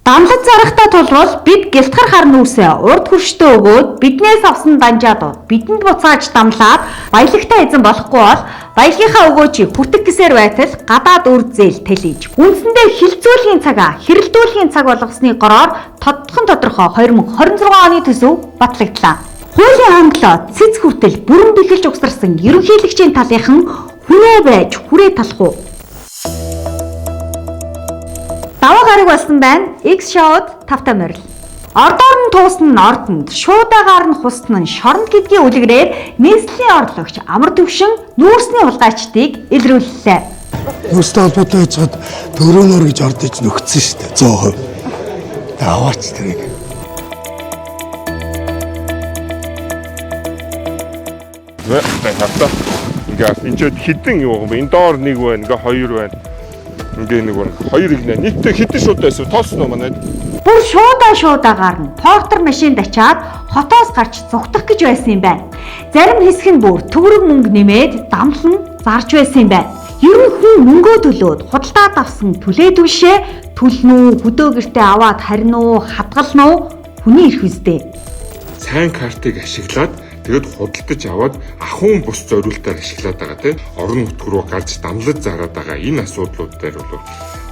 Дамлаж зарахтаа тулвал бид гялтгар хар нүүрсээ урд хөрштөө өгөөд биднээс авсан данжаад бидэнд буцааж дамлаад баялагтай эзэн болохгүй бол баялагийнхаа өгөөчийг хүртэх гэсээр байтал гадаад үр зээл тэлийж. Үндсэндээ хилцүүлгийн цагаа хэрэлдүүлгийн цаг болгосны гороор тодтхон тодорхой 2026 оны төсөв батлагдлаа. Хуулийн хангалаа цэц хүртэл бүрэн бэхэлж угсарсан ерөнхийлөгчийн талынхан хүнээ байж хүрээ талах уу? Даваа гараг болсон байна. X show-д тавтай морил. Ордоор нь туусна нь ордонд, шуудагаар нь хусна нь шоронд гэдгийн үлгэрээр нийслэлийн орлогч амар төвшин нүүрсний хулгайчдыг илрүүллээ. Нүүрстэй холбоотой байжгаад дөрөөнөр гэж орд иж нөхцсөн шүү дээ. 100%. Тэг аваач тэрийг. Хатаа. Ингээ энэ ч хідэн юу юм бэ? Энэ доор нэг байна, ингээ хоёр байна. Ингээ нэг байна. Хоёр игнэ. Нийтдээ хэдэн шууд байсан? Тоосон уу манайд? Бүр шуудаа шуудаагаар нь портер машинд ачаад хотоос гарч зугтах гэж байсан юм байна. Зарим хэсэг нь бүр төгрөг мөнгө нэмээд дамлан зарж байсан юм байна. Ер нь хүн мөнгөө төлөөд худалдаад авсан түлээ түлшээ төлнө үү, хөдөө гертээ аваад харина уу, хадгална уу хүний эрх үстэй. Сайн картыг ашиглаад тэгээд худалдаж аваад ахуйн бус зориултаар ашиглаад байгаа тийм орон нутг руу гарч дамлаж зараад байгаа энэ асуудлууд дээр бол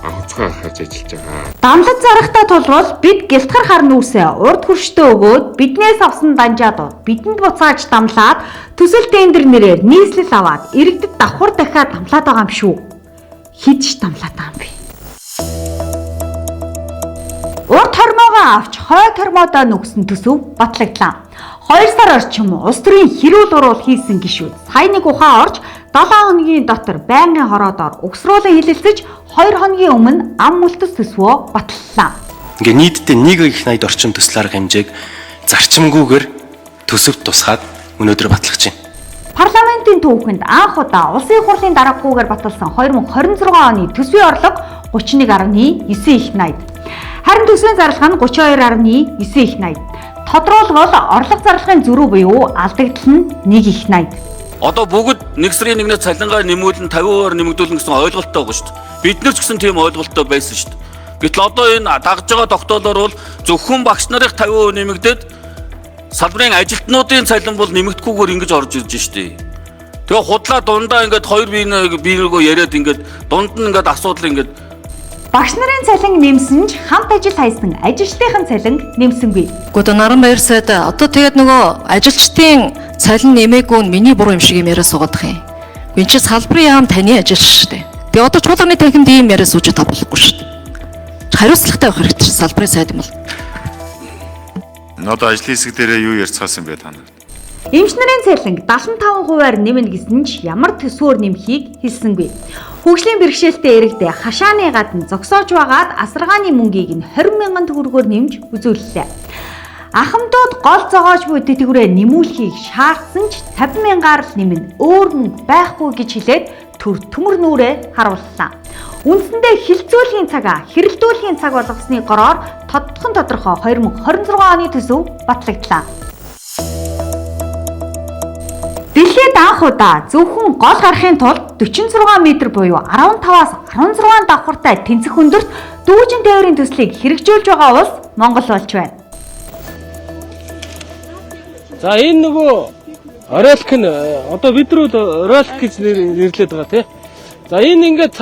онцгой анхаарч ажиллаж байгаа. Дамлаж зарахтаа тулвал бид гялтгар хар нүүрсээ урд хөрштөө өгөөд биднээс авсан данжаад бидэнд буцааж дамлаад төсөл тендер нэрээр нийслэл аваад иргэдэд давхар дахиад дамлаад байгаа юм шүү. Хидж дамлаад байгаа юм бэ? Урд хормоогоо авч хойд хормоодоо нүгсэн төсөв батлагдлаа. 2 сар орчим улс төрийн хэрүүл уруул хийсэн гишүүд сая нэг ухаан орж 7 хоногийн дотор байнгын хороодоор угсруулан хилэлцэж 2 хоногийн өмнө ам мүлтэс төсвөө баталлаа. Ингээ нийтдээ нэг их 80 орчим төсөл арга хэмжээг зарчимгүйгээр төсөвт тусгаад өнөөдөр батлах чинь. Парламентын түүхэнд анх удаа улсын хурлын дарааггүйгээр баталсан 2026 оны төсвийн орлого 31.9 их 80. Харин төсвийн зарлага нь 32.9 их 80. Тодруулбал орлого зарлагын зөрүү буюу алдагдал нь 1 их 80. Одоо бүгд нэг сарын нэгнээс цалингаа нэмүүлэн 50%-аар нэмэгдүүлнэ гэсэн ойлголттой байгаа шүү дээ. Бид нар ч гэсэн тийм ойлголттой байсан шүү дээ. Гэтэл одоо энэ дагж байгаа тогтоолоор бол зөвхөн багш нарын 50% нэмэгдээд салбарын ажилтнуудын цалин бол нэмэгдэхгүйгээр ингэж орж ирж шүү дээ. Тэгээ худлаа дундаа ингээд хоёр биеэргөө яриад ингээд дунд нь ингээд асуудал ингээд Багш нарын цалин нэмсэн ч хамт ажил хайсан ажилчдын цалин нэмсэнгүй. Гэхдээ одоо Наран баяр сайд одоо тэгээд нөгөө ажилчдын цалин нэмээгүй нь миний буруу юм шиг юм яриа суугаад их юм. Энд чи салбарын яам таны ажил шүү дээ. Тэгээ одоо чуулганы танхимд ийм яриа сууж та болохгүй шүү дээ. Хариуцлагатай байх хэрэгтэй шүү салбарын сайд юм бол. Одоо ажлын хэсэг дээрээ юу ярьцгаасан бэ та нар? Эмч нарын цалин 75%-аар нэмнэ гэсэн ч ямар төсвөөр нэмхийг хэлсэнгүй. Хөгжлийн бэрхшээлтэй иргэдээ хашааны гадна зогсоож байгаад асаргааны мөнгийг нь 20 мянган төгрөгөөр нэмж үзүүллээ. Ахмадууд гол зогоож буй тэтгэврээ нэмүүлэхийг шаардсан ч 50 мянгаар л нэмнэ өөр мөнгө байхгүй гэж хэлээд төр төмөр нүрээ харууллаа. Үндсэндээ хилцүүлгийн цагаа хэрэлдүүлгийн цаг болгосны гороор тодтхон тодорхой 2026 оны төсөв батлагдлаа. Дэлхийд анх удаа зөвхөн гол гарахын тулд 46 м буюу 15-аас 16 давхартай тэнцэх өндөрт дүүжин тээврийн төслийг хэрэгжүүлж байгаа улс Монгол болж байна. За энэ нөгөө оройлк нь одоо бид нар бол оройлк гэж нэрлэдэг байгаа тий. За энэ ингээд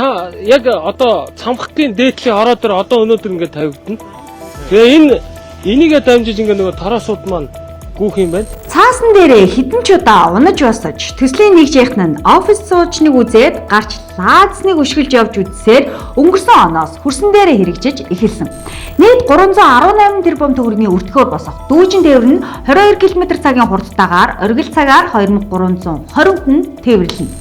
яг одоо цамхгийн дээдлийн хороо дээр одоо өнөөдөр ингээд тавигдана. Тэгээ энэ энийгээ дамжиж ингээд нөгөө тороосууд маань гүүх юм байна. Цаасан дээрээ хідэн ч удаа унаж босож төслийн нэгжийнхэн нь офис суучныг үзээд гарч лаазсныг өшгөлж явж үзсээр өнгөрсөн оноос хөрсөн дээрээ хэрэгжиж эхэлсэн. Нийт 318 тэрбум төгрөгийн өртгөөр босох дүүжин тээвэр нь 22 км цагийн хурдтайгаар оргил цагаар 2320 хүн тээвэрлэнэ.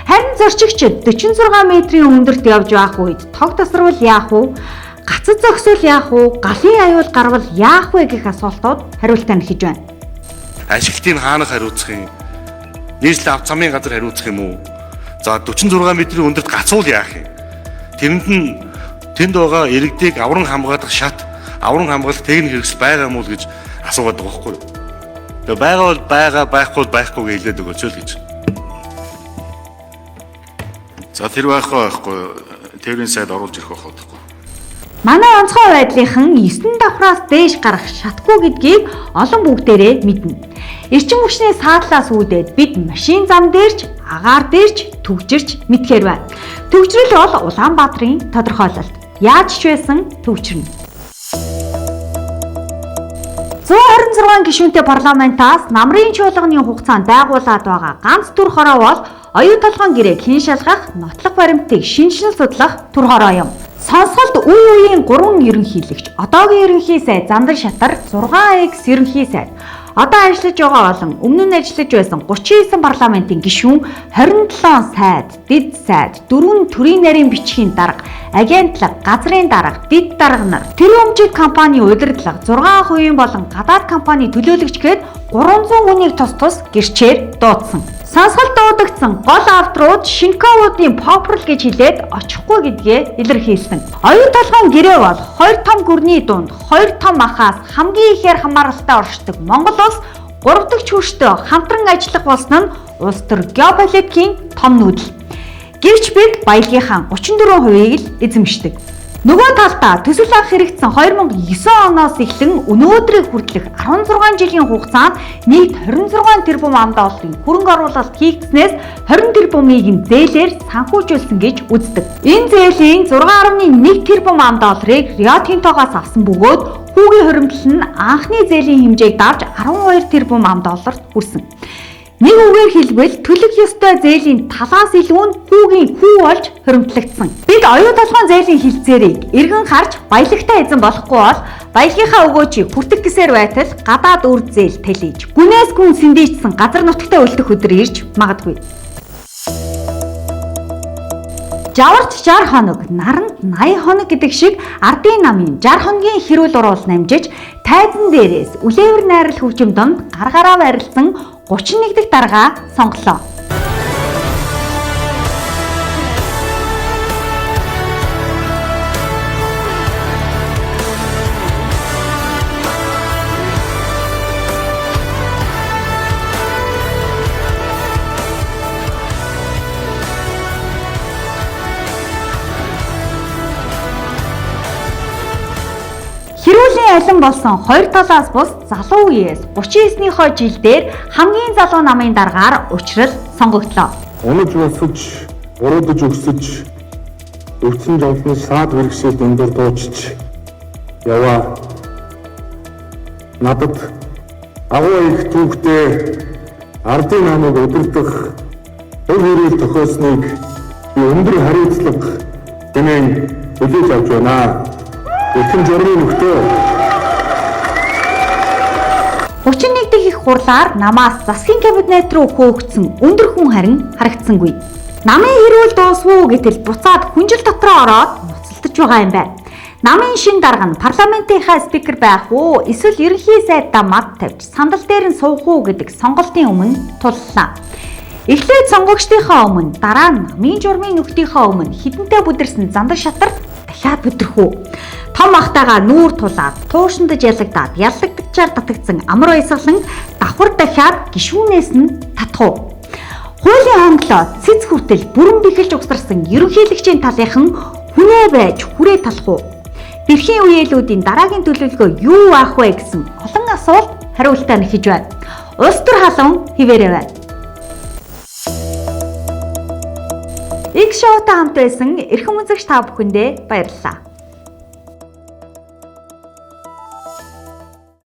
Харин зорчигчид 46 метрийн өндөрт явж байх үед тог тасарвал яах вэ? Гацад зогсвол яах вэ? Галын аюул гарвал яах вэ гэх асуултууд хариултаа нэхэж байна. Ашиглалтыг хаанах хариуцах юм? Нийслэл ав замын газар хариуцах юм уу? За 46 метрийн өндөрт гацуул яах юм? Тэрэнд нь тэнд байгаа иргэдийг авран хамгаалах шат, авран хамгаалах техник хэрэгсэл байгаа юм уу гэж асуугаад байгаа байхгүй юу? Тэгээ байгаа бол байгаа, байхгүй бол байхгүй гэж хэлээд өгөөч л гэж. За тэр байхгүй байхгүй тээврийн сайд оруулж ирэх байх байхгүй. Манай онцгой байдлынхан 9 давхраас дээш гарах шатгүй гэдгийг олон бүгдээрээ мэднэ. Эрчим хүчний саадлаас үүдээд бид машин зам дээрч, агаар дээрч түгжирч мэдхээр байна. Түгжрэл бол Улаанбаатарын тодорхойлолт. Яаж ч байсан түгжирнэ. 126 гишүүнтэй парламентаас намрын чуулганы хугацаанд байгуулад байгаа ганц төр хороо бол оюун толгойн гэрээг хэн шалгах, нотлох баримтыг шинжлэн судлах төр хороо юм. Сонсголд үе үеийн 3 ерөнхийлөгч, одоогийн ерөнхий сайд Зандан Шатар, 6X ерөнхий сайд, одоо ажиллаж байгаа болон өмнө нь ажиллаж байсан 39 парламентын гишүүн, 27 сайд, дэд сайд, 4 төрийн нарийн бичгийн дарга, агентлаг, газрын дарга, дэд дарга нар, тэр өмчиг компани удирдлага, 6% болон гадаад компани төлөөлөгч гээд 300 хүнийг тус тус гэрчээр дуудсан. Сонсголд дуудагдсан гол авдрууд Шинковуудын попрал гэж хэлээд очихгүй гэдгээ илэрхийлсэн. Оюун толгойн гэрээ бол 2 том гүрний дунд 2 том ахаас хамгийн ихээр хамааралтай оршдог Монгол улс 3 дахь хөрштөө хамтран ажиллах болсон нь улс төр геополитикийн том нүүдэл. Гэвч бид баялагийнхаа 34%-ийг л эзэмшдэг. Нөгөө талдаа төсөл авах хэрэгцсэн 2009 оноос эхлэн өнөөдрийг хүртэлх 16 жилийн хугацаанд нийт 26 тэрбум ам долларын хөрөнгө оруулалт хийгдснээс 20 тэрбумыг нь зээлээр санхүүжүүлсэн гэж үздэг. Энэ зээлийн 6.1 тэрбум ам долларыг Рио Тинтогоос авсан бөгөөд хүүгийн хуримтлал нь анхны зээлийн хэмжээг давж 12 тэрбум ам долларт хүрсэн. Нэг үгээр хэлбэл төлөх ёстой зээлийн талаас илүү нь хүүгийн хүү болж хуримтлагдсан. Бид оюун толгойн зээлийн хилцээрийг эргэн харж баялагтай эзэн болохгүй бол баялагийнхаа өгөөчийг хүртэх гэсээр байтал гадаад үр зээл тэлийж гүнээс гүн сэндийчсэн газар нутагтай үлдэх өдөр ирж магадгүй. Жаварт 60 хоног, наранд 80 хоног гэдэг шиг ардын намын 60 хоногийн хэрүүл уруул намжиж тайзан дээрээс үлээвэр найрал хөгжим донд гар гараа байрлсан 31 дахь даргаа сонголоо. Хэрүүлийн алин болсон хоёр талаас бус залуу үеэс 39-ийнхоо жил дээр хамгийн залуу намын даргаар учрал сонгогдлоо. Унаж босож, уруудаж өксөж, өвцөн жолны саад бэрхшээл дундуур дуучиж яваа. Надад агуу их түүхтэй ардын намыг удирдах өв хэрүүл тохиолсныг би өндөр хариуцлага хэмээн хүлээж авч байна. Эрхэм журмын нөхдөө 31 дахь их хурлаар намаас засгийн кабинет руу хөөгдсөн өндөр хүн харин харагдсангүй. Намын хэрүүл дуусвуу гэтэл буцаад хүнжил дотроо ороод ноцолдож байгаа юм байна. Намын шин дарга нь парламентынхаа спикер байх уу эсвэл ерөнхий сайдаа мад тавьж сандал дээр нь суух уу гэдэг сонголтын өмнө туллаа. Эхлээд сонгогчдынхаа өмнө, дараа нь намын журмын нөхдийнхөө өмнө хідэнтэй бүдэрсэн Зандан Шатар дахиад бүдрэх үү? Том ахтайгаа нүүр тулаад, туушиндаж ялагдаад, яллагдчихаар татагдсан амар баясгалан давхар дахиад гишүүнээс нь татах уу? Хуулийн хонглоо цэц хүртэл бүрэн бэхэлж угсарсан ерөнхийлөгчийн талынхан хүнээ байж хүрээ талах уу? Бэрхийн үеэлүүдийн дараагийн төлөвлөгөө юу аах вэ гэсэн олон асуулт хариултаа нэхэж байна. Улс төр халуун хിവэрэ байна. Иг шоутай хамт байсан эрхэм үзэгч та бүхэндээ баярлалаа.